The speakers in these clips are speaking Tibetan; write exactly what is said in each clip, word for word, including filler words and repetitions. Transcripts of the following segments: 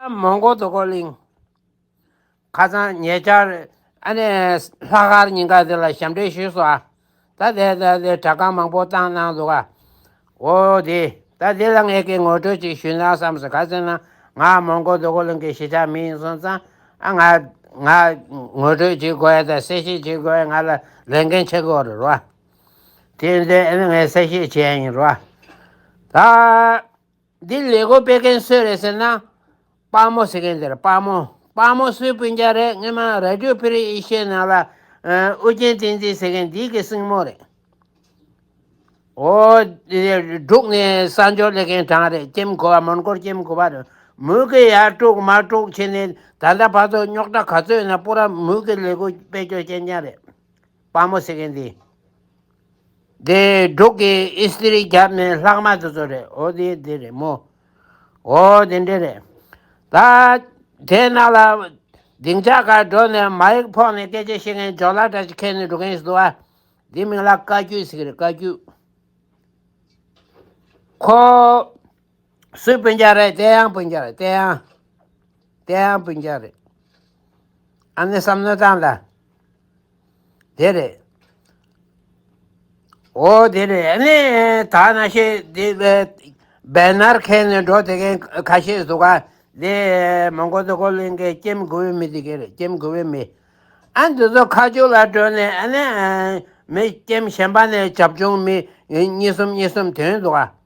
མོན་གྷོ་རྡོ་རྐོ་གླིང་། ཁ་སང་ཉེ་ཆར་ཨ་ནི་ལྷག་དཀར་ཉིན་ག་དེ་ལ་ཞབས་འདྲེན་ཞུས་སོང་ཨ། ད་དེ་ད་དེ་དྲ་ཁང་མང་པོ་བཏང་གནང་འདུག་ཨ། འོ་དེ་ད་དེ་ལ་ངས་ཀྱི་ངོ་སྤྲོད་ཅིག་ཞུས་ན་བསམ་སོང་། ག་ཟེར་ན་ང་མོན་གྷོ་རྡོ་རྐོ་གླིང་གི་གཞིས་ཆགས་མི་ཡིན་སོང་ཙང་ཨ། ང་ང་ངོ་སྤྲོད་ཅིག་དགོས་ཡ་དང་གསལ་བཤད་ཅིག་དགོས་ཡ། ང་ལ་ལས་འགན་ཆེ་གོ་རེད་རོ། དེ་འདྲ་ཨ་ནི་ངས་གསལ་བཤད་བྱས་ཡིན་རོ། ད། འདི་ལས་འགུལ་སྤེལ་མཁན་སུ་རེད་ཟེར་ན། དཔའ་མོ་ཟེར་མཁན་དེ་རེད། དཔའ་མོ། དཔའ་མོ་སུའི་སྤུན་ཀྱག་རེད། སྔོན་མ་རཱ་ཌིའོ་ཕི་རི་ཨེ་ཤི་ཡའི་ནང་ལ་ཨུ་རྒྱན་བསྟན་འཛིན་ཟེར་མཁན་འདི་གི་སྲིང་མོ་རེད། འོ། འབྲུག་ནས་གསར་འབྱོར་སླེབས་མཁན་གྲངས་རེད། ཀེམ་དགུ་པ། མོན་གྷོར་ཀེམ་དགུ་པ་རེད། མུ་གེ་ཡར་དཀྲུག་མར་དཀྲུག་བྱས་ནས་ད་ལྟ་བར་དུ་རྙོག་དྲ་ག་ཚོད་ཡོད་ན་པུ་ར་མུ་གེ་ལས་འགུལ་སྤེལ་ཆོག་རྐྱང་རྐྱང་རེད། དཔའ་མོ་ཟེར་མཁན་དེ། དེ་འབྲུག་གི་ཨིས་ཏི་རི་རྒྱབ་ནས་ལྷག་མ་དེ་ཚོ་རེད། འོ་དེ་དེ་རེད་མོ། འོ་དེ་འདྲ་རེད། ད་དེ་ནང་ལ་སྡིངས་ཆ་སྒང་འགྲོ་ནས་མའིག་ཕོག་ནས་སྐད་ཆ་བཤད་མཁན་ཇོ་ལགས་འདྲ་ཞིག་ཁྱེར་ནས་འགྲོ་མཁན་ཞིག་འདུག་ཨ། དེ་མིང་ལ་བཀའ་བརྒྱུད་ཟེར་གི་རེད། བཀའ་བརྒྱུད། ཁོ། སུའི་སྤུན་ཀྱག་རེད། བསྟན་དབྱངས་སྤུན་ཀྱག་རེད། བསྟན་དབྱངས། བསྟན་དབྱངས་སྤུན་ཀྱག་རེད། ཨ་ནི་བསམ་མནོ་བཏང་ལ། དེ་རེད། འོ་དེ་རེད། ཨ་ནི་ད་ནང་བཞིན་དེ་བེ་ནར་ཁྱེར་ནས་འགྲོ་བསྡད་མཁན་ཁ་ཤས་འདུག་ག། དེ་མོན་གྷོ་རྡོ་རྐོ་གླིང་གི་ཀེམ་དགུ་པའི་མི་དེ་ག་རེད། ཀེམ་དགུ་པའི་མི། ཨ་འདི་ཚོ་ཁ་མཆུ་ལ་འགྲོ་ནས་ཨ་ནི་མི་ཀེམ་གཞན་པ་ནས་བྱབ་ཆུང་མི་གཉིས་གསུམ་གཉིས་གསུམ་ཐོན་འདུག་ག།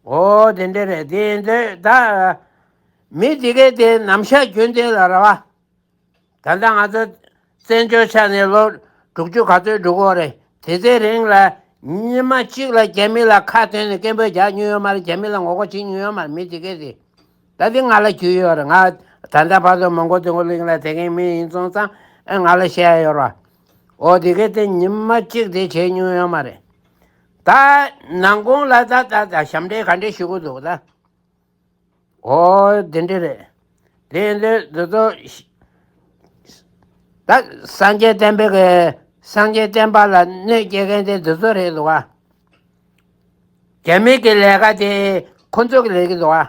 འོ་དེ་འདྲ་རེད། དེ་འདྲ་ད། མི་དེ་གས་དེ་ནམ་ཞག་རྒྱུན་དེ་ལ་ར་བ། ད་ལྟ་ང་ཚོ་བཙན་བྱོལ་ཆ་ནས་ལོ་དྲུག་ཅུ་ག་ཚོད་འགྲོ་གི་རེད། དེ་ཚོའི་རིང་ལ་ཉི་མ་གཅིག་ལ་རྒྱ་མི་ལ་ཁ་ཐོན་ནས་སྐད་འབོད་རྒྱག་མྱོང་ཡོད་མ་རེད། རྒྱ་མི་ལ་ངོ་རྒོལ་བྱེད་མྱོང་ཡོད་མ་རེད། མི་དེ་གས་དེ། ད་དེ་ང་ལ་རྒྱུས་ཡོད་རེད། ང་ད་ལྟ་བར་དུ་མོན་གྷོ་རྡོ་རྐོ་གླིང་ལ་བསྡད་མཁན་མི་ཡིན་སོང་ཙང་ཨེ་ང་ལ་བཤད་ཡ་ཡོད་རེད། འོ་དེ་གས་དེ་ཉི་མ་གཅིག་དེ་བྱས་མྱོང་ཡོད་མ་རེད། ད་ནང་ཁོངས་ལ་ད་ད་ད་ཞབས་འདྲེན་ག་འདྲས་ཞུ་གི་འདུག་ད། འོ་དེ་འདྲས་རེད། དེ་འདྲས་འདི་ཚོ་ད་སངས་རྒྱས་བསྟན་པའི་གི་སངས་རྒྱས་བསྟན་པ་ལ་གནོད་སྐྱེལ་མཁན་དེ་འདི་ཚོ་རེད་འདུག་ག། རྒྱ་མི་གི་ལས་ཀ་དེ་ཁོ་ཚོ་གི་ལས་ཀྱི་འདུག་ག།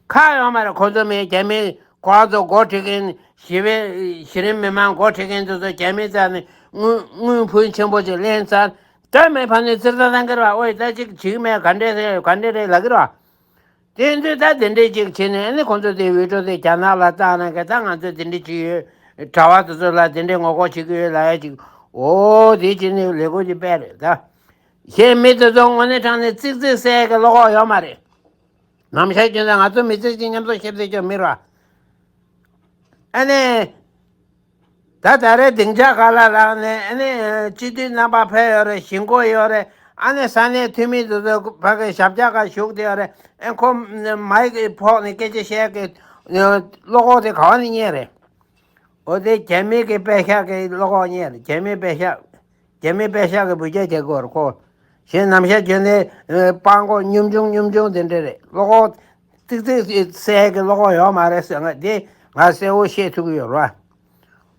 ཁག་ཡོད་མ་རེད། ཁོ་ཚོ་མི་རྒྱ་མི་ཁོ་ཚོ་འགོ་ཁྲིད་མཁན་ཞི་བའི་གཞི་རིམ་མི་མང་འགོ་ཁྲིད་མཁན་དེ་ཚོ་རྒྱ་མི་རྩ་ནས་དངུལ་དངུལ་ཕོན་ཆེན་པོ་ཅིག་ལེན་ཚར། ད་མི་ཕ་ནས་ཙིར་ད་བཏང་གི་རེད་པ། ཨོ་ཡ་ད་ཅིག་བྱེད་ཀྱི་མེད། ག་འདྲས་རེད་ག་འདྲས་རེད་ལབ་ཀྱི་རེད་པ། དེ་ཚོས་ད་དེ་འདྲས་ཅིག་བྱས་ནས་ཨ་ནི་ཁོང་ཚོ་དེ་འུད་སྒྲོག་དེ་རྒྱ་ནག་ལ་བཏང་ན་ག་ད་ང་ཚོ་དེ་འདྲས་ཅིག་ཡོད། གྲྭ་པ་དེ་ཚོ་ལ་དེ་འདྲས་ངོ་རྒོལ་བྱེད་ཀྱི་ཡོད་ལབ་ཡ་ཅིག་འོ་དེ་བྱས་ནས་ལས་འགུལ་ཅིག་སྤེལ་རེད་ད། གཞན་མི་དེ་ཚོ་དངོས་གནས་དྲང་གནས་ཙིག་ཙིག་ཟེར་ཡ་གི་བློ་ཁོག་ཡོད་མ་རེད། ནམ་ཞག་རྒྱུན་དུ་ང་ཚོ་མི་ཚེ་གཅིག་མཉམ་དུ་ཤེས་བསྡད་ཀྱང་མི་རེད་པ། ཨ་ནི། ད་ད་རེས་སྡིངས་ཆ་སྒང་ལ་ལངས་ནས་ཨ་ནི་སྤྱི་འཐུས་རྣམ་པ་ཕེབས་ཡོད་རེད། གཞིས་འགོ་ཡོད་རེད། ཨ་ནི་ས་གནས་འཐུས་མི་དེ་ཚོ་ཕ་གི་ཞབས་བཀྱག་སྒང་བཞུགས་བསྡད་ཡོད་རེད། ཨ་ཁོ་མའིག་ཕོག་ནས་སྐད་ཆ་བཤད་ཀྱི་བློ་ཁོག་དེ་ག་བ་ནས་རྙེད་རེད། འོ་དེ་རྒྱ་མི་གི་པད་ཤག་གི་བློ་ཁོག་རྙེད་རེད། རྒྱ་མི་པད་ཤག་རྒྱ་མི་པད་ཤག་གི་འབུད་རྒྱག་བྱེད་དགོས་རེད་ཁོ། གཞན་ནམ་ཞག་རྒྱུན་ནས་ཨ་པང་ཁོག་གཉོམ་ཆུང་གཉོམ་ཆུང་དེ་འདྲ་རེད། བློ་ཁོག་ཙིག་ཙིག་ཟེར་གི་བློ་ཁོག་ཡོད་མ་རེད་ཟེར། ང་དེ་ང་གསལ་བོ་ཤེས་ཐུབ་ཀྱི་ཡོད་རེད་པ།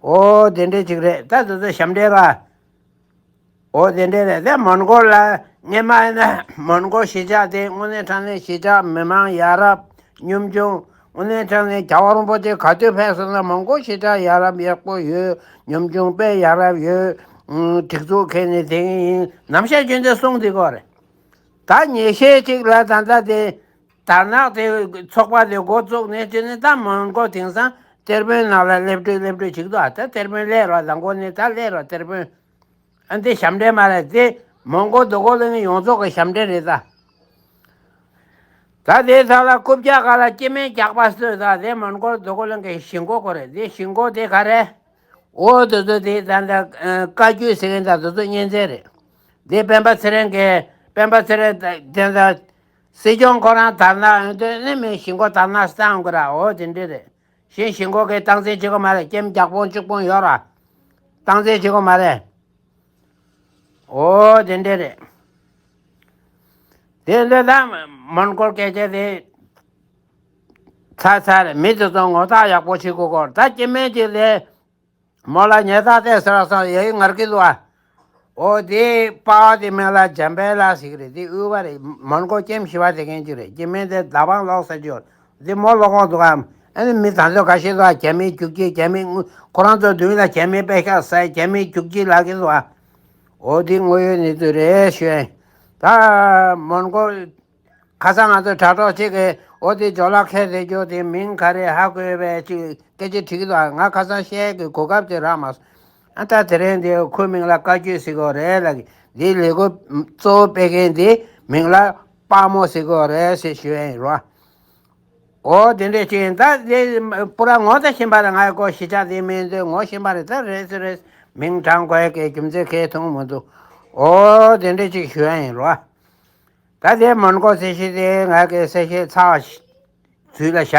འོ་དེ་འདྲ་ཅིག་རེད། ད་དེ་ཚོ་ཞབས་འདྲེན་ར། འོ་དེ་འདྲ་རེད། དེ་མོན་གྷོ་ལ་སྔོན་མ་ཡིན་ན་མོན་གྷོ་གཞིས་ཆགས་དེ་དངོས་གནས་དྲང་གནས་གཞིས་ཆགས་མི་མང་ཡ་རབས་གཉོམ་ཆུང་། དངོས་གནས་དྲང་གནས་རྒྱལ་བ་རིན་པོ་ཆེ་ག་དུས་ཕེབས་སོང་ན་མོན་གྷོ་གཞིས་ཆགས་ཡ་རབས་ཡག་པོ་ཡོད། གཉོམ་ཆུང་དཔེ་ཡ་རབས་ཡོད། ཨུམ། སྒྲིག་འཛུགས་ཁེལ་ནས་དེ་ཡིན་ནམ་ཞག་རྒྱུན་དུ་གསུངས་བསྡད་ཀྱི་ཡོད་རེད། ད་ཉེ་ཤས་ཅིག་ལ་ད་ལྟ་དེ་དར་ནག་དེ་ཚོགས་པ་དེ་འགོ་བཙུགས་ནས་བྱས་ནས་ད་མོན་གྷོ་དེང་སང་གཏེར་དཔོན་ནང་ལ་སླེབས་འགྲོ་སླེབས་འགྲོ་བྱེད་ཀྱི་འདུག་ཨ་ད་གཏེར་དཔོན་སླེབས་རོགས། ད་མགོ་ནས་ད་སླེབས་རོགས་གཏེར་དཔོན། ཨ་འདི་ཞབས་འདྲེན་མ་རེད། འདི་མོན་གྷོ་རྡོ་རྐོ་གླིང་ཡོངས་རྫོགས་ཀྱི་ཞབས་འདྲེན་རེད་ད། ད་དེའི་ཐོག་ལ་རྐུབ་བཀྱག་སྒང་ལ་སྐྱེ་དམན་ཇག་པ་ཚོས་ད་དེ་མོན་གྷོ་རྡོ་རྐོ་གླིང་གི་གཞིས་འགོ་ཁོ་རེད། དེ་གཞིས་འགོ་དེ་ག་རེ། འོ་དེ་ཚོ་དེ་ད་ད་བཀའ་བརྒྱུད་ཟེར་མཁན་ད་དེ་ཚོ་གཉེན་ཚན་རེད། དེ་སྤེན་པ་ཚེ་རིང་གི་སྤེན་པ་ཚེ་རིང་དེ་ད་སྲིད་སྐྱོང་ཁོ་རང་དར་ནག་ཡོང་དུས་ནི་མི་གཞིས་འགོ་དར་ནག་བཏང་དགོས་ར། འོ་དེ་འདྲ་རེད། གཞན་གཞིས་འགོ་གིས་སྟངས་འཛིན་བྱེད་ཀྱི་མ་རེད། ཀེམ་བརྒྱ་དཔུང་བཅུ་དཔུང་ཡོད་ར། སྟངས་འཛིན་བྱེད་ཀྱི་མ་རེད། འོ་དེ་འདྲ་རེད། དེ་འདྲ་ད་མོན་གྷོར་སྐད་ཆ་དེ་ཚར་ཚར་རེད། མི་དེ་ཚོ་ངོ་ཐག་ཡག་པོ་བྱེད་དགོས་སྐོར། ད་སྐྱེ་དམན་ཅིག་ལས་མོ་ལ་ཉེས་རྡུང་རེད་ཟེར་བ་སང་ཡ་ཡི་ངར་གི་འདུག་ཨ། འོ་དེ་པ་བ་དེ་མིང་ལ་འཇམ་དཔལ་ལགས་ཟེར་གི་རེད། དེ་དབུས་པ་རེད། མོན་གྷོ་ཀེམ་བཞི་པ་དེ་མཁན་ཅིག་རེད། སྐྱེ་དམན་དེ་མདའ་དཔང་ལོག་ཟེར་གྱི་ཡོད། དེ་མོ་བློ་ཁོག་འདུག་གམ། ཨ་ནི་མི་དང་ཚོ་ཁ་ཤས་ལ་རྒྱ་མིའི་རྒྱུག་ཁྱི། རྒྱ་མི་ཁོ་རང་ཚོ་མདུན་ལ་རྒྱ་མིའི་པད་ཤག་ཟ། རྒྱ་མིའི་རྒྱུག་ཁྱི་ལབ་ཀྱི་འདུག་ཨ། འོ་དེ་དངོས་ཡོད་གནས་ཚུལ་རེད་ཞུ་ཡ་ཡིན། ད་མོན་གྷོ་ཁ་སང་ང་ཚོ་དྲ་གྲོགས་གཅིག་གིས་འོ་དེ་ཇོ་ལགས་ཁ་ཟེར་རྒྱུ་དེ་མིང་ག་རེ་ཧ་གོ་བས་ཅིག་སྐད་ཆ་དྲིས་ཀྱི་འདུག་ང་ཁ་སང་བཤད་ཀྱི་གོ་སྐབས་དེ་རག་མ་སོང་། ཨ་ད་དེ་རིང་འདི་ཁོའི་མིང་ལ་བཀའ་བརྒྱུད་ཟེར་གྱི་ཡོད་རེད་ལབ་ཀྱི། འདིའི་ལས་འགུལ་གཙོ་བོ་སྤེལ་མཁན་འདི་མིང་ལ་དཔའ་མོ་ཟེར་གྱི་ཡོད་རེད་ཟེར་ཞུ་ཡ་ཡིན་རོ། འོ་དེ་འདྲས་ཅིག་ཡིན། ད་དེ་པུ་ར་ངོ་ཚ་ཞིམ་པ་རེད། ང་ཡི་ཀོ་གཞིས་ཆགས་དེ་མིན་དེ་ངོ་ཞིམ་པ་རེད། ད་རེད་ཟེར་རེད། མིང་དྲང་དགོས་ཀྱི་རྒྱུ་མཚན་གང་ཡང་མཐོང་མི་འདུག་འོ་དེ་འདྲས་ཅིག་ཞུ་ཡ་ཡིན་རོ། ད་དེ་མོན་གྷོ་གསལ་བཤད་དེ་ང་གི་གསལ་བཤད་ཚར་བ་ཞིག་ཚུལ་ལ་བཞག་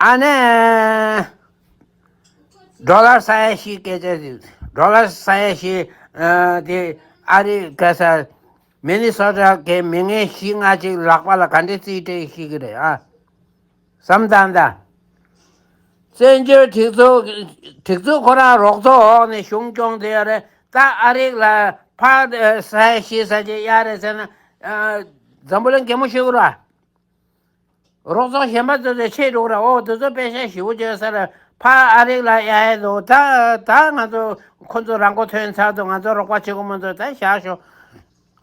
ཨ་ནི་ཌོ་ལར་ས་ཡ་བཞི་སྐད་ཆ་དེ། ཌོ་ལར་ས་ཡ་བཞི་ཨ་དེ་ཨ་རི་ག་ས་མི་ནི་སོ་ཊ་གི་མི་ངན་བཞི་ལྔ་ཅིག་ལག་པ་ལ་ག་འདྲས་རྩིས་སྤྲད་ཤེས་ཀྱི་རེད་ཨ། བསམ་སྟངས་དང་། བཙན་བྱོལ་སྒྲིག་འཛུགས། སྒྲིག་འཛུགས་ཁོ་རང་རོགས་ཚོགས་འོག་ནས་གཞུང་སྐྱོང་བསྡད་ཡོད་རེད། ད་ཨ་རིག་ལ་ཕར་ས་ཡ་བཞི་ས་ཆ་གཡར་རེད་ཟེར་ན། ཨ་འཛམ་བུ་གླིང་གད་མོ་ཤོར་གི་རེད། རོགས་ཚོགས་གཞན་པ་ཚོ་ཚོས་ཆེད་འགྲོ་གི་རེད། འོ་དེ་ཚོ་པེ་ཤ་ཞེ་པོ་བྱས་ས་རེད། ཕར་ཨ་རིག་ལ་གཡར་ཡས་འདུག་ད་ད་ང་ཚོ་ཁོ་ཚོ་རང་མགོ་ཐོན་ཚར་འདུག་ང་ཚོ་རོགས་པ་བྱེད་དགོས་མ་འདུག་ད་བཞག་ཤོག་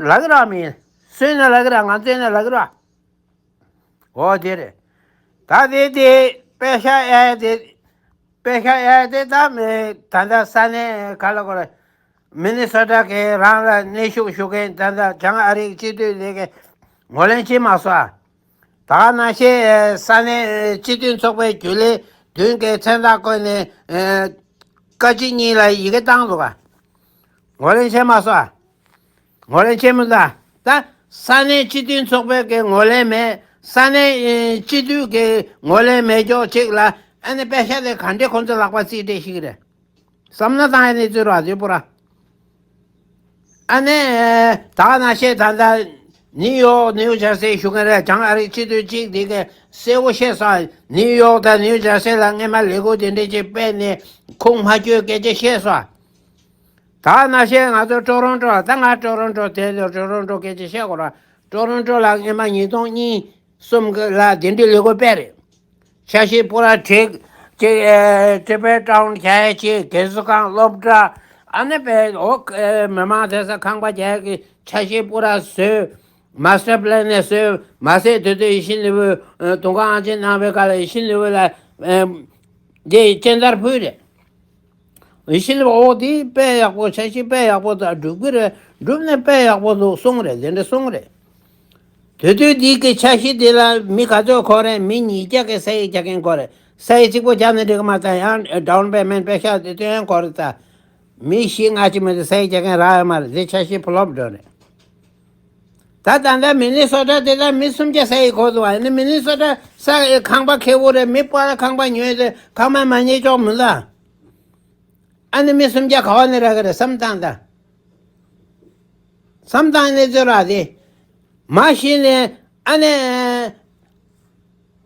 ལབ་ཀྱི་རེད། མི་སུས་ན་ལབ་ཀྱི་རེད། ང་ཚོས་ན་ལབ་ཀྱི་རེད། འོ་དེ་རེད། ད་དེ་དེ་པེ་ཤ་གཡར་དེ། པེ་ཤ་གཡར་དེ་ད་མི་ད་ལྟ་ས་གནས་ག་ལ་གོ་རེད། མི་ནི་སོ་ཊ་གི་རང་ལ་གནས་བཞུགས་ཞུ་མཁན་ད་ལྟ་བྱང་ཨ་རིའི་སྤྱི་འཐུས་དེ་གི་ངོས་ལེན་བྱེད་མ་སོང་ཨ། ད་ག་ནང་བཞིན་ས་གནས་སྤྱི་མཐུན་ཚོགས་པའི་རྒྱུན་ལས་བདུན་གྱི་མཚན་རྟགས་བཀོད་ནས་བཀའ་སྤྱི་གཉིས་ལ་ཡི་གེ་བཏང་འདུག་ག་ངོས་ལེན་བྱས་མ་སོང་ཨ། ངོས་ལེན་བྱས་མི་འདུག་ད་ས་གནས་སྤྱི་མཐུན་ཚོགས་པའི་གི་ངོས་ལེན་མེད། ས་གནས་ཨེ་སྤྱི་འཐུས་ཀྱི་ངོས་ལེན་མེད་ཀྱོག་ཅིག་ལ་ཨ་ནི་པེ་ཤ་དེ་ག་འདྲས་ཁོང་ཚོ་ལག་པ་རྩིས་སྤྲད་ཤེས་ཀྱི་རེད། བསམ་ན་བཏང་ཡ་ནི་རྩོད་ར་དེ་པུ་ར། ཨ་ནི་ད་ག་ནང་བཞིན་ད་ལྟ་ནིའུ་ཡོག་ནིའུ་ཇར་སི་བཞུགས་མཁན་རེད། བྱང་ཨ་རིའི་སྤྱི་འཐུས་གཅིག་དེ་གས་གསལ་བོ་བཤད་སོང་། ནིའུ་ཡོག་དང་ནིའུ་ཇར་སི་ལ་སྔས་མ་ལས་འགུལ་དེ་འདྲས་ཅིག་སྤེལ་ནས་ཁུངས་མ་འཁྱོལ་སྐད་ཆ་བཤད་སོང་། ད་ནང་བཞིན་ང་ཚོ་ཀྲོ་རོན་ཀྲོ། ད་ང་ཀྲོ་རོན་ཀྲོ་དེ་ལ་ཀྲོ་རོན་ཀྲོ་སྐད་ཆ་བཤད་དགོས་ར། ཀྲོ་རོན་ཀྲོ་ལ་སྔས་མ་ཉིས་སྟོང་གཉིས་གསུམ་གི་ལ་དེ་འདྲའི་ལས་འགུལ་སྤེལ་རེད། འཆར་གཞི་པུ་ར་བསྒྲིགས། ཅིག་ཨེ་ཊི་བེཊ་ཊའུན་རྒྱག་ཡ་ཅིག་དགེ་གསོ་ཁང་སློབ་གྲྭ། ཨ་ནི་པའི་འོ་ཨེ་མི་མང་བསྡད་ས་ཁང་པ་རྒྱག་ཡ་གི་འཆར་གཞི་པུ་ར་བཟོས། མ་སི་ཊར་པི་ལེན་ནས་བཟོས། མ་ཟད་དེ་དུས་ཡིད་བཞིན་ནོར་བུས་ཨེ་དུང་དཀར་ཨང་ཅན་གནང་བའི་སྐབས་ལ་ཡིད་བཞིན་ནོར་བུ་ལ་ཨེ་དེ་སྤྱན་བསྟར་ཕུལ་རེད། ཡིད་བཞིན་ནོར་བུ་འོ་དེ་དཔེ་ཡག་པོ། འཆར་གཞི་དཔེ་ཡག་པོ་དང་འགྲུབ་ཀྱི་རེད། འགྲུབ་ནས་དཔེ་ཡག་པོ་འདུག་གསུངས་རེད། དེ་འདྲ་གསུངས་རེད། དེ་དུས་འདི་གི་འཆར་གཞི་འདི་ལ་མི་ག་ཚོད་གོ་རེད། མི་ཉིས་བརྒྱ་གི་ས་ཡིག་རྒྱག་མཁན་གོ་རེད། ས་ཡིག་གཅིག་པོ་རྒྱག་ན་འགྲིག་གི་མ་རེད། ཡང་ཌའུན་པེ་མེན་ཊི་པེ་ཤ་དེ་སྟོན་གོ་རེད། ད་མི་བཞི་ལྔ་ཅིག་མ་གཏོགས་ས་ཡིག་རྒྱག་མཁན་རག་ཡོད་མ་རེད། འདི་འཆར་གཞི་ཕུ་ལོབ་འགྲོ་རེད། ད་ད་ལྟ་མི་ནི་སོ་ཊ་དེ་ལ་མི་སུམ་བརྒྱ་ས་ཡིག་གོ་འདུག་ཨ་ནི་མི་ནི་སོ་ཊ་ས་ཁང་པ་ཁེ་པོ་རེད། མི་པ་ལ་ཁང་པ་ཉོས་ཏེ་ཁང་པ་མ་ཉོས་ཆོག་མི་ལ། ཨ་ནི་མི་སུམ་བརྒྱ་ག་བ་ནས་རག་གི་རེད། བསམ་བཏང་ད། བསམ་བཏང་ནས་ཚོད་རག་དེ། མ་གཞི་ནས་ཨ་ནི་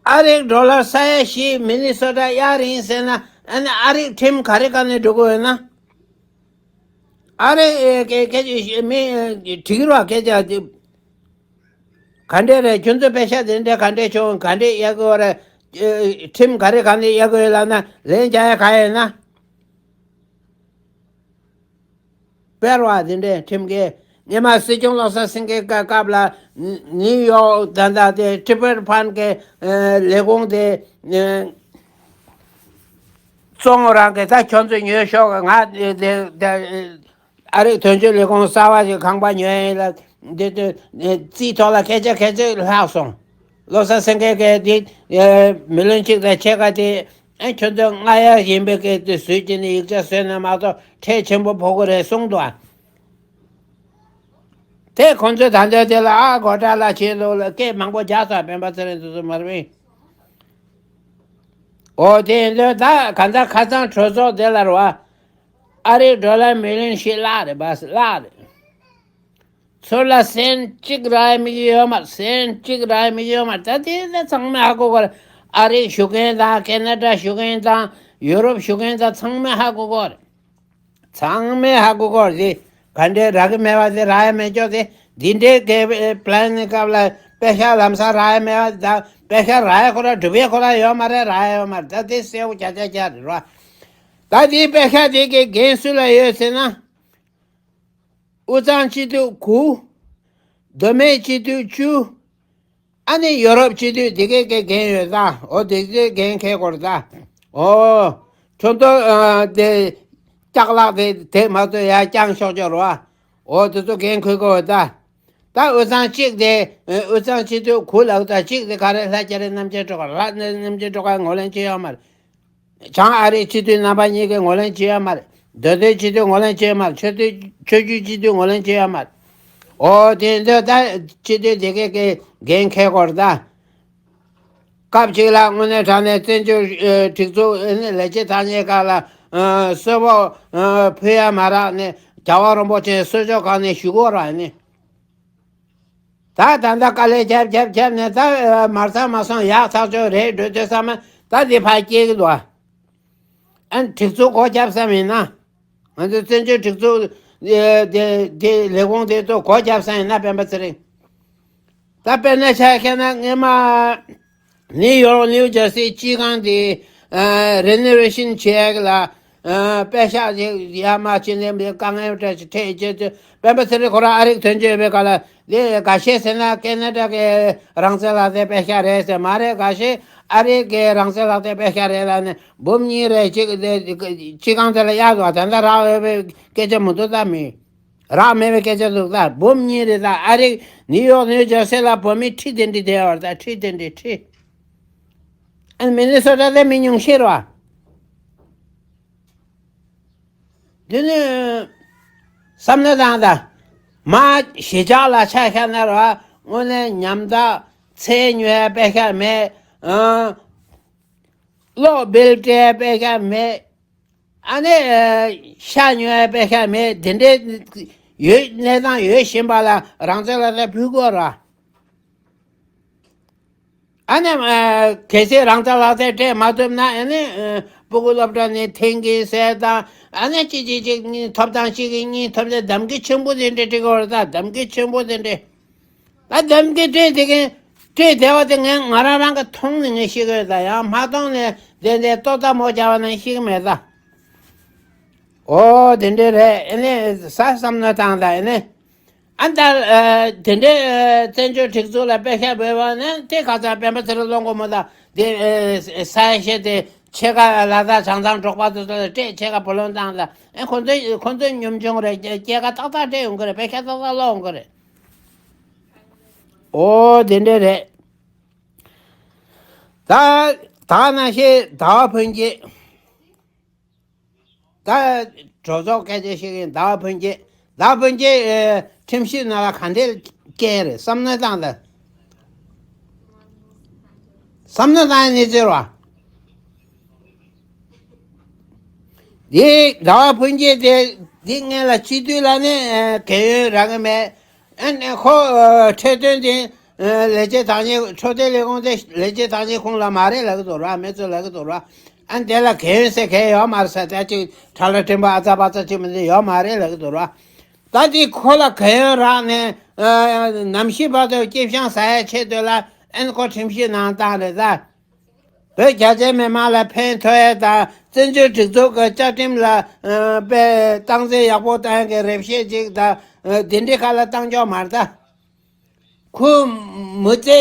ཨ་རིག་ཌོ་ལར་ས་ཡ་བཞི་མི་ནི་སོ་ཊ་གཡར་ཡིན་ཟེར་ན། ཨ་ནི་ཨ་རིག་ཁྲིམས་ག་རེ་ག་ནས་འགྲོ་གི་ཡོད་ན། ཨ་རིག་སྐད་ཆ་མི་དྲི་གི་རོགས། སྐད་ཆ་དེ་ག་འདྲས་རེད། ཁྱོད་ཚོ་པེ་ཤ་དེ་འདྲས་ག་འདྲས་བྱུང་། ག་འདྲས་གཡར་གི་ཡོད་རེད། ཁྲིམས་ག་རེ་ག་ནས་གཡར་གི་ཡོད་ལབ་ན་ལན་རྒྱག་ཡ་ག་ཡོད་ན། སྤེལ་བ་དེ་འདྲའི་ཁྲིམས་འགལ། སྔོན་མ་སྲིད་སྐྱོང་བློ་བཟང་སེང་གེའི་སྐབས་ལ་ནིའུ་ཡོག་ད་ལྟ་དེ་ཊི་བེཊ་ཕན་གྱི་ལས་ཁུངས་དེ་གཙོ་བོ་རང་གིས་ད་ཁྱོད་ཚོ་ཉོས་ཤོག་ང་དེ་དེ་ཨ་རིའི་དོན་གཅོད་ལས་ཁུངས་གསར་བ་ཞིག་ཁང་པ་ཉོས་ཡིན་ལ། དེ་དེ་རྩིས་ཐོག་ལ་སྐད་ཆ་ག་ཚོད་ལྷག་སོང་། བློ་བཟང་སེང་གེ་གིས་དེ་མི་ལོན་གཅིག་དང་ཕྱེད་ཀ་དེ། ཨེ་ཁྱོད་ཚོ་རྔ་ཡབ་ཡིན་པའི་སྐད་དུ་བཟོས་ཀྱི་ནི་ཡིག་ཆ་བཟོས་ན་མ་གཏོགས་ཁྲལ་ཆེན་པོ་ཕོག་གི་རེད་གསུངས་འདུག་ཨ། དེ་ཁོང་ཚོས་ད་ལྟ་དེ་ལ་ཨ་གོ་ཊ་ལ་བྱེད་ལོག་ལ་སྐད་མང་པོ་རྒྱག་ས། སྤེན་པ་ཚེ་རིང་དེ་ཚོ་མ་རེད་པས། འོ་དེ་ཡིན་དུས་ད་ག་ད་ཁ་སང་གྲོས་ཚོགས་དེ་ལ་རེད་བ། ཨ་རིའི་ཌོ་ལར་མི་ལིན་བཞི་བརླག་རེད་པ། བརླག་རེད། ཚུར་ལ་སེན་གཅིག་རག་ཡ་མི་ཡོད་མ་རེད། སེན་གཅིག་རག་ཡ་མི་ཡོད་མ་རེད། ད་དེ་ད་ཚང་མས་ཧ་གོ་གོ་རེད། ཨ་རིར་བཞུགས་མཁན་དང་ཁེ་ན་ཌ་བཞུགས་མཁན་དང་ཡུ་རོབ་བཞུགས་མཁན་དང་ཚང་མས་ཧ་གོ་གོ་རེད། ཚང་མས་ཧ་གོ་གོ་རེད། དེ་ག་འདྲའི་རག་གི་མེད་པ་དེ། རག་ཡ་མེད་ཅོག་དེ་འདི་འདྲའི་གི་པི་ལན་ནི་སྐབས་ལ། པད་ཤག་ལམ་སང་རག་ཡ་མེད་པ་ད། པད་ཤག་རག་ཡ་ཁོ་ར་སྒྲུབ་ཡ་ཁོ་ར་ཡོད་མ་རེད། རག་ཡ་ཡོད་མ་རེད། ད་དེ་གསལ་པོ་རྒྱ་ཆ་རྒྱ་རེད་རོ། ད་དེའི་པད་ཤག་དེ་གི་འགན་སུ་ལ་ཡོད་ཟེར་ན། དབུས་གཙང་སྤྱི་འཐུས་དགུ། མདོ་སྨད་སྤྱི་འཐུས་བཅུ། ཨ་ནི་ཡོ་རོབ་སྤྱི་འཐུས་དེ་གའི་གའི་འགན་ཡོད་ད། འོ་དེ་གའི་འགན་འཁྱེར་དགོས་རེད་ད། འོ། ཁྲོམ་ཐོག་ཨ་དེ་ལྕགས་ལག་དེ་དེ་མ་གཏོགས་ཡར་བརྐྱངས་ཤོག་ཅོག་རོ། འོ་དེ་ཚོ་འགན་འཁུར་དགོས་ད། ད་དབུས་གཙང་གཅིག་དེ་ཨ་དབུས་གཙང་སྤྱི་འཐུས་དགུ་ལག་ད། གཅིག་དེ་ག་རེ། ལྷ་རྒྱ་རི་རྣམ་རྒྱལ་སྒྲོལ་དཀར། ལྷ་རྣམ་རྒྱལ་སྒྲོལ་དཀར་ངོས་ལེན་བྱེད་ཡོད་མ་རེད། བྱང་ཨ་རིའི་སྤྱི་འཐུས་རྣམ་པ་གཉིས་ཀྱིས་ངོས་ལེན་བྱེད་ཡོད་མ་རེད། མདོ་སྟོད་སྤྱི་འཐུས་ངོས་ལེན་བྱེད་ཡོད་མ་རེད། ཆོས་སྡེ་ཆོས་བརྒྱུད་སྤྱི་འཐུས་ངོས་ལེན་བྱེད་ཡོད་མ་རེད། འོ་དེ་འདི་ད་སྤྱི་འཐུས་དེ་གའི་གའི་འགན་འཁྱེར་དགོས་རེད་ད། སྐབས་གཅིག་ལ་དངོས་གནས་དྲང་གནས་བཙན་བྱོལ་ཨ་སྒྲིག་འཛུགས་ཨ་ནི་ལས་བྱེད་ཐག་ཉེ་སྐབས་ལ་ཨ་གསོལ་ཕོགས་ཨ་ཕུལ་ཡ་མ་རག་ནས་རྒྱལ་བ་རིན་པོ་ཆེ་གསོལ་ལྕོག་སྒང་ནས་ཞུ་དགོས་ར་ནི། ད་ད་ལྟ་དཀའ་ལས་རྒྱབ་རྒྱབ་རྒྱབ་ནས་ད་མར་ཚང་མ་སོང་ཡག་ཐག་ཆོད་རེད་འགྲོ་དུས་ཙམ་པ་ད་འདི་ཕར་སྐྱེལ་གི་འདུག་ཨ། ཨ་ནི་སྒྲིག་འཛུགས་སྒོ་བརྒྱབ་བསམ་ཡིན་ན། ང་ཚོ་བཙན་བྱོལ་སྒྲིག་འཛུགས་ཨེ་དེ་དེ་ལས་ཁུངས་དེ་ཚོ་སྒོ་བརྒྱབ་བསམ་ཡིན་ན། སྤེན་པ་ཚེ་རིང་། ད་དཔེར་ན་ཆ་བཞག་ན་སྔོན་མ་ནིའུ་ཡོག་ནིའུ་ཇར་སི་སྤྱི་ཁང་དེ་ཨ་རི་ནོ་ཝེ་ཤིན་བྱེད་ཡག་ལ་ཨ་པད་ཤག་ཅིག་ཡར་མར་བྱས་ནས་དཀའ་ངལ་འདྲ་ཞིག་འཕྲད་བྱས་ཏེ། སྤེན་པ་ཚེ་རིང་ཁོ་རང་ཨ་རིར་ཐོན་གྱི་ཡོད་པའི་སྐབས་ལ། དེ་འགའ་ཤས་ཟེར་ན་ཁེ་ན་ཌ་གི་རང་བཙན་ལག་དེབ་པད་ཤག་རེད་ཟེར། མ་རེད། འགའ་ཤས་ཨ་རི་གི་རང་བཙན་ལག་དེབ་པད་ཤག་རེད་ལབ་ནས་འབུམ་གཉིས་རེ་གཅིག་དེ་སྤྱི་ཁང་དེ་ལ་གཡར་འདུག་ད་ལྟ་རག་ཡོད་པའི་སྐད་ཆ་མི་འདུག་ད། མི་རག་མེད་པའི་སྐད་ཆ་འདུག་ད། འབུམ་གཉིས་རེད་ད། ཨ་རི་ནིའུ་ཡོག་ནིའུ་ཇར་སི་ལ་བོད་མི་ཁྲི་དེ་འདྲ་བསྡད་ཡོད་རེད་ད། ཁྲི་དེ་འདྲ་ཁྲི། ཨ་མི་ནི་སོ་ཊ་དེ་མི་ཉུང་ཤས་རེད་བ། དེ་ནི་བསམ་བློ་བཏང་དང་། མ་གཞིས་ཆགས་ལ་ཆ་བཞག་ན་ར་དངོས་གནས་ཉམ་ཐག་ཚལ་ཉོ་ཡ་པད་ཤག་མེད། ཨ་གློག་བིལ་སྤྲད་ཡ་པད་ཤག་མེད། ཨ་ནི་ཤ་ཉོ་ཡ་པད་ཤག་མེད། དེ་འདྲའི་ཡོད། གནས་སྟངས་ཡོད་བཞིན་པ་ལ་རང་བཙན་ལག་དེབ་ཕུལ་དགོས་ར། ཨ་ནི་ཨ་གལ་སྲིད་རང་བཙན་ལག་དེབ་སྤྲད་མ་ཐུབ་ན། ཨ་ནི་ཨ་སྤུ་གུ་སློབ་གྲྭ་ནས་འཐེན་གྱི་ཟེར་དང་། ཨ་ནི་གཅིག་གཅིག་གཅིག་གཉིས་ཐོབ་ཐང་གཅིག་གི་གཉིས་ཐོབ་སྟེ་གདམ་གྱི་ཆེན་པོ་དེ་འདྲ་སྤྲད་ཀྱི་ཡོད་རེད་ད། གདམ་གྱི་ཆེན་པོ་དེ་འདྲ། ད་གདམ་གྱི་སྤྲད་དེ་གི་སྤྲད་བསྡད་པ་དེ་ངས་ང་རང་རང་གིས་མཐོང་ནས་ངས་ཤེས་ཀྱི་ཡོད་ད། ཡང་མ་མཐོང་ནས་དེ་འདྲའི་ལྟོ་ལྟ་མོ་རྒྱག་པ་ནང་ཤེས་ཀྱི་མེད་ད། འོ་དེ་འདྲ་རེད། ཨ་ནི་ས་བསམ་བློ་བཏང་དང་། ཨ་ནི་ཨ་ད་ཨ་དེ་འདྲའི་ཨ་བཙན་བྱོལ་སྒྲིག་འཛུགས་ལ་པད་ཤག་འབུལ་བ་ནི་དེ་ཁ་སང་སྤེན་པ་ཚེ་རིང་ལོ་འགོ་མོ་དང་དེ་ཨ་ས་ཡ་བཤད་དེ་ཕྱེད་ཀ་ལ་དྭགས་བྱང་ཐང་འབྲོག་པ་དེ་ཚོ་ལ་སྤྲད། ཕྱེད་ཀ་བུ་ལོན་བཏང་དང་། ཨ་ཁོ་ཚོ་ཁོ་ཚོ་ཉམ་ཆུང་རེད། སྐྱེད་ཀ་ཏག་ཏག་སྤྲད་ཡོང་གི་རེད། པད་ཤག་ཏག་ཏག་སློག་ཡོང་གི་རེད། འོ་དེ་འདྲ་རེད། ད་ད་ནང་བཞིན་ཟླ་བ་ཕུན་སྐྱིད། ད་གྲོས་ཚོགས་སྐད་ཆ་བཤད་མཁན་ཟླ་བ་ཕུན་སྐྱིད། ཟླ་བ་ཕུན་སྐྱིད་ཨེ་ཁྲིམས་ཞིབ་ནང་ལ་ག་འདྲས་སྐྱེལ་རེད། བསམ་བློ་བཏང་དང་། བསམ་བློ་བཏང་ཡ་གནས་ཚུལ་རེད་བ། འདི་ཟླ་བ་ཕུན་སྐྱིད་དེ་འདི་སྔོན་ལ་སྤྱི་འཐུས་ལ་ནི་ཨེ་རྒན་ཡོལ་རག་གི་མེད། ཨ་ནི་ཁོ་ཨ་འཕྲོད་བསྟེན་དེ་ཨ་ལས་བྱེད་བདག་གཉེར། འཕྲོད་བསྟེན་ལས་ཁུངས་དེ་ལས་བྱེད་བདག་གཉེར་ཁོངས་ལ་མ་རེད་ལབ་ཀྱི་འདུག་ར། མི་ཚོས་ལབ་ཀྱི་འདུག་ར། ཨ་ནི་དེ་ལ་རྒན་ཡོལ་ཟེར་མཁན་ཡོད་མ་རེད་ཟེར། དེ་ཅིག་ཁྲ་ལ་ཁྲིམས་པ་ཨ་ཙ་པ་ཙ་ཅིག་མི་འདི་ཡོད་མ་རེད་ལབ་ཀྱི་འདུག་ར། ད་དེ་ཁོ་ལ་རྒན་ཡོལ་རག་ནས་ཨ་ནམ་ཞིག་བར་དུ་སྐྱིད་ཤང་ཟ་ཡ་ཆེད་དུ་ལ་ཨ་ནི་ཁོ་ཁྲིམས་ཞིབ་ནང་བཏང་རེད་ད། བོད་རྒྱ་ཆེ་མི་མང་ལ་ཕན་ཐོགས་ཡ་དང་། བཙན་བྱོལ་སྒྲིག་འཛུགས་ཀྱི་བཅའ་ཁྲིམས་ལ་ཨ་དཔེ་སྟངས་འཛིན་ཡག་པོ་བཏང་ཡ་གི་རེ་བཤད་ཅིག་དང་། ཨ་དེ་འདྲའི་ཁ་ལ་བཏང་ཆོག་མ་རེད་ད། ཁོ་མི་ཚེ་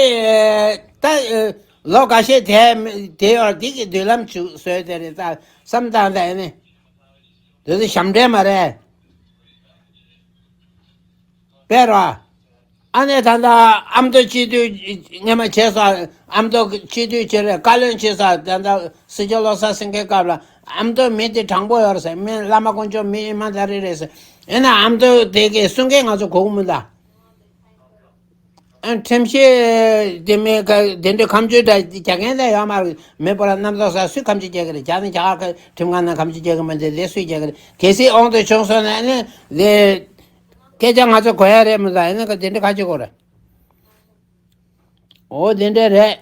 ད་ལོ་འགའ་ཤས་དེ་དེ་ཡོད་དེ་གི་མདུན་ལམ་ཞིག་བཟོས་དེ་རེད་ད་བསམ་བཏང་ད་ཡིན་ནི། དེ་ཚོ་ཞབས་འདྲེན་མ་རེད། དཔེ་ར། ཨ་ནེ་ད་ལྟ་ཨ་མདོ་སྤྱི་འཐུས་སྔོན་མ་བྱས་སོང་། ཨ་མདོ་སྤྱི་འཐུས་བྱས་རེད། བཀའ་བློན་བྱས་སོང་། ད་ལྟ་སྲིད་སྐྱོང་བློ་བཟང་སེང་གེའི་སྐབས་ལ་ཨ་མདོ་མི་དེ་དྲང་པོ་ཡོད་རེད་ཟེར། མི་བླ་མ་དཀོན་མཆོག་མི་ཨི་མ་ད་རི་རེད་ཟེར། ཡིན་ན་ཨ་མདོ་དེ་གའི་གསུང་མཁན་ང་ཚོ་གོ་གི་མི་འདུག་ཨ་ཁྲིམས་ཞིབ་དེ་མི་ག་དེ་འདྲའི་ཁ་མཆུ་འདྲ་རྒྱག་མཁན་དེ་ཡོད་མ་རེད། མི་པོ་ལ་རྣམ་རྟོག་ས་སུས་ཁ་མཆུ་རྒྱག་གི་རེད། རྒྱ་ནི་རྒྱ་གར་ཁྲིམས་ཁང་ནང་ཁ་མཆུ་རྒྱག་གི་མི་འདུག་དེ་སུས་རྒྱག་གི་རེད། གལ་སྲིད་དབང་དུ་བྱུང་སོང་ན་ནི་དེ་སྐད་ཆ་ང་ཚོ་གོ་ཡ་རེད་མི་འདུག་ཨ་ནི་དེ་འདྲའི་ཁ་མཆུ་གོ་རེད། འོ་དེ་འདྲ་རེད།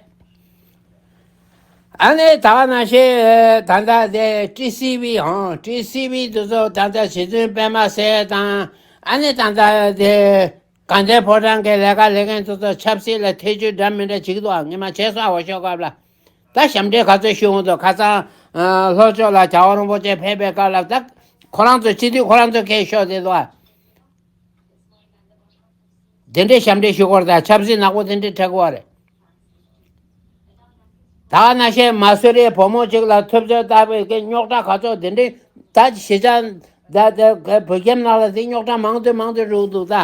ཨ་ནི་ད་ག་ནང་བཞིན་ད་ལྟ་དེ་ཊི་སི་ཝི་ཧང་ཊི་སི་ཝི་དེ་ཚོ་ད་ལྟ་རྗེ་བཙུན་པད་མ་ཟེར་དང་། ཨ་ནི་ད་ལྟ་དེ་ དགའ་ལྡན་ཕོ་བྲང་གི་ལས་ཀ་ལས་མཁན་ཚོ་ཚོ་ཆབ་སྲིད་ལ་ཐེ་བྱུས་འདྲ་མི་འདྲ་བྱེད་ཀྱི་འདུག་ཨ། ངས་མ་བྱས་སོང་ཨ། འོ་ཤོག་སྐབས་ལ་ད་ཞབས་འདྲེན་ག་ཚོད་ཞུ་འོང་དུ་ཁ་སང་ལྷོ་ཕྱོགས་ལ་རྒྱལ་བ་རིན་པོ་ཆེ་ཕེབས་པའི་སྐབས་ལ་ད་ཁོ་རང་ཚོ་སྤྱི་འཐུས་ཁོ་རང་ཚོ་སྐད་ཤོར་བསྡད་འདུག་ཨ། དེ་འདྲའི་ཞབས་འདྲེན་ཞུ་དགོས་རེད། ད་ཆབ་སྲིད་ནག་པོ་དེ་འདྲའི་འཁྲབ་དགོས་རེད། ད་ག་ནང་བཞིན་མ་སུ་རིའི་བུ་མོ་གཅིག་ལ་ཐུབ་ཚོད་བཏགས་པའི་གི་རྙོག་དྲ་ག་ཚོད་དེ་འདྲའི་ད་གཞིས་ཆགས་ད་ད་བོད་ཁྱིམ་ནང་ལ་དེ་རྙོག་དྲ་མང་དུ་མང་དུ་འགྲོ་གི་འདུག་ད་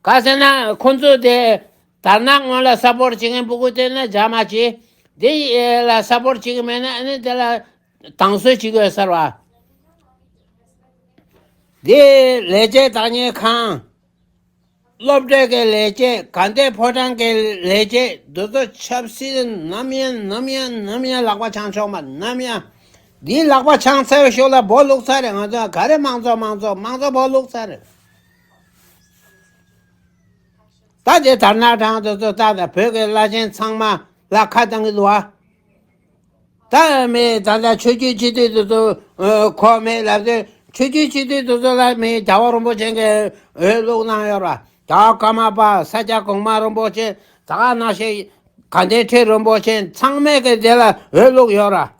ག་ཟེར་ན་ཁོང་ཚོ་དེ་དར་ནག་སྔོན་ལ་སཔོར་བྱེད་མཁན་སྤུ་གུ་དེ་ན་རྒྱ་མ་བྱེད་དེ་ལ་སཔོར་བྱེད་ཀྱི་མེད་ན་ཨ་ནི་དེ་ལ་དང་སོ་བྱེད་དགོས་ཟེར་བ། དེ་ལས་བྱེད་བདག་གཉེར་ཁང་། སློབ་གྲྭའི་གི་ལས་བྱེད། དགའ་ལྡན་ཕོ་བྲང་གི་ལས་བྱེད། འདི་ཚོ་ཆབ་སྲིད་ནམ་ཡང་ནམ་ཡང་ནམ་ཡང་ལག་པ་འཆང་ཆོག་མ་རེད། ནམ་ཡང་འདིའི་ལག་པ་འཆང་ཚར་བའི་ཤུལ་ལ་སྦོ་ལུག་ཚར་རེད། ང་ཚོ་ག་རེ་མང་ཚོགས་མང་ཚོགས་མང་ཚོགས་སྦོ་ལུག་ཚར་རེད། ད་དེ་དར་ནག་གྲངས་དེ་ཚོ་ད་ད་བོད་ཀྱི་བླ་ཆེན་ཚང་མ་ལ་ཁ་བཏང་གི་འདུག་ཨ། ད་མི་ད་ལྟ་ཆོས་བརྒྱུད་སྤྱི་འཐུས་དེ་ཚོ་གོ་མེད་ལབ་དུས་ཆོས་བརྒྱུད་སྤྱི་འཐུས་དེ་ཚོ་ལ་མི་རྒྱལ་བ་རིན་པོ་ཆེ་གི་འོས་བླུགས་གནང་ཡོད་ར། རྒྱལ་བ་ཀརྨ་པ་ས་སྐྱ་གོང་མ་རིན་པོ་ཆེ་ད་ག་ནང་བཞིན་དགའ་ལྡན་ཁྲི་རིན་པོ་ཆེ་ཚང་མས་གི་དེ་ལ་འོས་བླུགས་ཡོད་ར།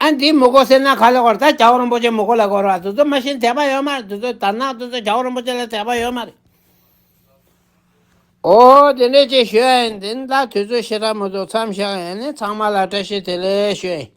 ཨ་འདི་མི་དགོས་ཟེར་ན་ག་ལ་དགོས་རེད། ད་རྒྱལ་བ་རིན་པོ་ཆེ་མི་དགོས་ལ་དགོས་རེད། དེ་ཚོ་མ་གཞི་དད་པ་ཡོད་མ་རེད། དེ་ཚོ་དར་ནག་དེ་ཚོ་རྒྱལ་བ་རིན་པོ་ཆེ་ལ་དད་པ་ཡོད་མ་རེད། ཨོ་དེ་འདྲས་ཅིག་ཞུ་ཡ་ཡིན། དེ་ནི་ད་དུས་ཚོད་ཞེ་དྲག་མི་འདུག་མཚམས་བཞག་ཡིན་ནི་ཚང་མ་ལ་བཀྲ་ཤིས་བདེ་ལེགས་ཞུ་ཡ་ཡིན།